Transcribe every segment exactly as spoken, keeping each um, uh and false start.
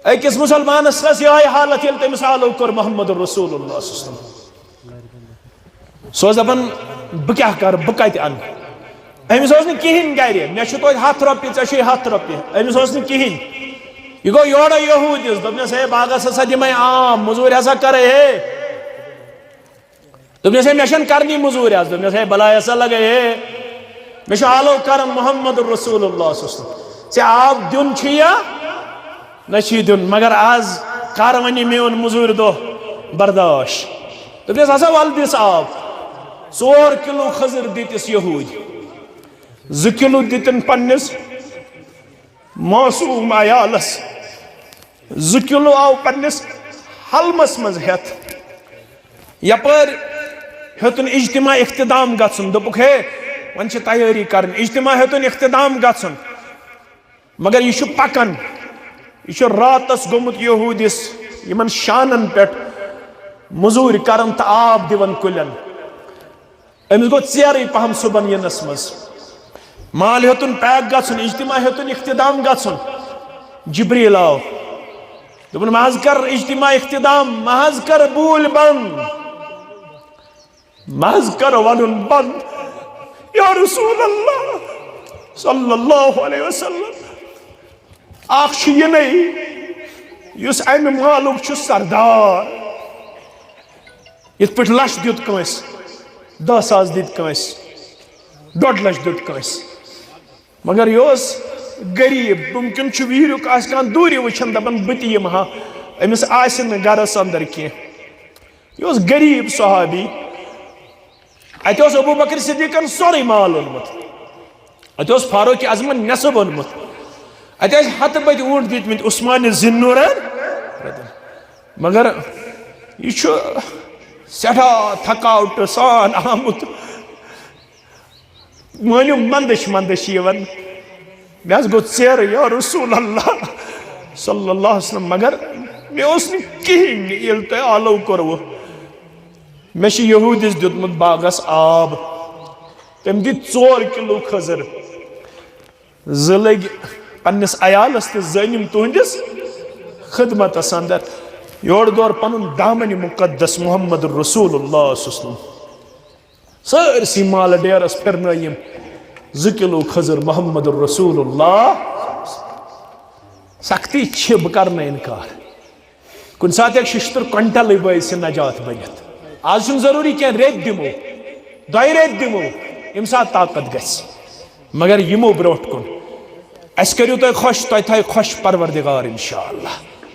أکِس مُسلمانَس ٲس یِہوٚے حالت، ییٚلہِ تٔمِس آلو کوٚر محمد رسول اللہ صلی اللہ علیہ وسلم۔ سُہ اوس دَپان، "بہٕ کیٛاہ کَرٕ، بہٕ کَتہِ اَنہٕ؟" أمِس اوس نہٕ کِہیٖنۍ گَرِ، "مےٚ چھُ توتہِ ہَتھ رۄپیہِ، ژےٚ چھُے ہَتھ رۄپیہِ"۔ أمِس اوس نہٕ کِہیٖنۍ۔ یہِ گوٚو یورٕ یہوٗدِس، دوٚپنَس، "ہے، باغَس ہسا دِمَے عام، مٔزوٗرۍ ہسا کَرَے ہے۔" دوٚپنَس، "ہے، مےٚ چھَنہٕ کَرنی مٔزوٗرۍ آز۔" دوٚپنَس، "ہے، بَلاے ہسا لَگَے ہے، مےٚ چھُ آلو کَران محمد رسول اللہ صلی اللہ علیہ وسلم۔ ژےٚ آب دیُن چھُ یا نہ چھُے دیُن، مگر آز کَر وۄنۍ یہِ میون مٔزوٗرۍ دۄہ برداش۔" دوٚپنَس، "ہسا وَلہٕ دِس آب۔" ژور کِلوٗ کھٔزٕر دِتِس یہوٗدۍ، زٕ کِلوٗ دِتِن پنٛنِس معصوٗم عیالَس، زٕ کِلوٗ آو پنٛنِس حلمَس منٛز ہٮ۪تھ۔ یَپٲرۍ ہیوٚتُن اجتماع اختتام گژھُن، دوٚپُکھ، "ہے، وۄنۍ چھِ تیٲری کَرٕنۍ۔" اجتماع ہیوٚتُن اختتام گژھُن، مگر یہِ چھُ پَکان، یہِ چھُ راتَس گوٚمُت یہوٗدِس یِمَن شانَن پٮ۪ٹھ مٔزوٗرۍ کَران تہٕ آب دِوان کُلٮ۪ن۔ أمِس گوٚو ژیرٕے پَہَم صُبحن یِنَس منٛز۔ مال ہیوٚتُن پیک گژھُن، اجتماع ہیوٚتُن اختتام گژھُن۔ جبریٖل آو۔ دوٚپُن، "مَہ حظ کر اجتماع اختتام، مَہ حظ کر بوٗلۍ بنٛد، مَہ حظ کر وَنُن بنٛد۔ یا رسول اللہ صلی اللہ علیہ وسلم، اکھ چھُ یِنَے، یُس اَمہِ مالُک چھُ سردار۔" یِتھ پٲٹھۍ لَچھ دیُت کٲنٛسہِ، دَہ ساس دِتۍ کٲنٛسہِ، ڈۄڈ لَچھ دیُت کٲنٛسہِ۔ مگر یہِ اوس غریٖب، مُمکِن چھُ ویٖریُک آسہِ کانٛہہ دوٗرِ وٕچھان، دَپان، "بہٕ تہِ یِمہٕ ہا، أمِس آسہِ نہٕ گَرَس اَندَر کینٛہہ۔" یہِ اوس غریٖب صحابی۔ اَتہِ اوس ابوٗ بکر صدیٖقَن سورُے مال اوٚنمُت۔ اَتہِ اوس فاروق اعظمَن نٮ۪صٕب اوٚنمُت۔ اَتہِ ٲسۍ ہَتہٕ بٔدۍ اوٗنٛٹ دِتمٕتۍ عثمان ذی النورَن۔ مگر یہِ چھُ سٮ۪ٹھاہ تھکاوٹہٕ سان آمُت۔ مٲنِو، منٛدٕچھ منٛدٕچھ چھِ یِوان۔ مےٚ حظ گوٚو ژیرٕ، یا رسول اللہ صلی اللہ علیہ وسلم، مگر مےٚ اوس نہٕ کِہیٖنۍ، ییٚلہِ تۄہہِ آلو کوٚروٕ۔ مےٚ چھُ یہوٗدِس دیُتمُت باغس آب، تٔمۍ دِتۍ ژور کِلوٗ کھٔزٕر، زٕ لٔگۍ پننِس عیالس تہٕ زٕ أنِم تُہنٛدِس خدمتس اندر۔ یورٕ دورٕ پنُن دامنہِ مقدس محمد رسول اللہ صلی اللہ علیہ وسلم۔ سٲرسٕے مالہٕ ڈیرس پھِرنٲیِم زٕ کِلوٗ کھٔزٕر محمد رسول اللہ۔ سختی چھِ، بہٕ کرٕ نہٕ اِنکار۔ کُنہِ ساتہٕ ہیٚکہِ شِشتُر کوینٹلٕے بٲیِتھ سۭتۍ نجات بٔنِتھ۔ آز چھُنہٕ ضروٗری کینٛہہ، رٮ۪تۍ دِمو، دۄیہِ رٮ۪تۍ دِمو، ییٚمہِ ساتہٕ طاقت گژھِ۔ مگر یِمو برونٛٹھ کُن۔ اَسہِ کٔرِو تُہۍ خۄش، تۄہہِ تھایہِ خۄش پروردگار انشاءاللہ۔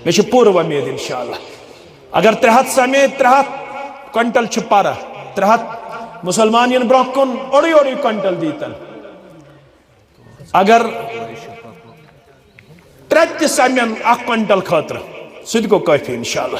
مےٚ چھِ پوٗرٕ وۄمید انشاءاللہ۔ اگر ترٛےٚ ہَتھ سمے، ترٛےٚ ہَتھ کوینٹل چھِ پرٕ۔ ترٛےٚ ہَتھ مُسلمان یِن برونٛہہ کُن، اوٚڑُے اوٚڑُے کوینٹل دیٖتن۔ اگر ترٛےٚ تہِ سمن اکھ کوینٹل خٲطرٕ، سُہ تہِ گوٚو کٲفی انشاءاللہ۔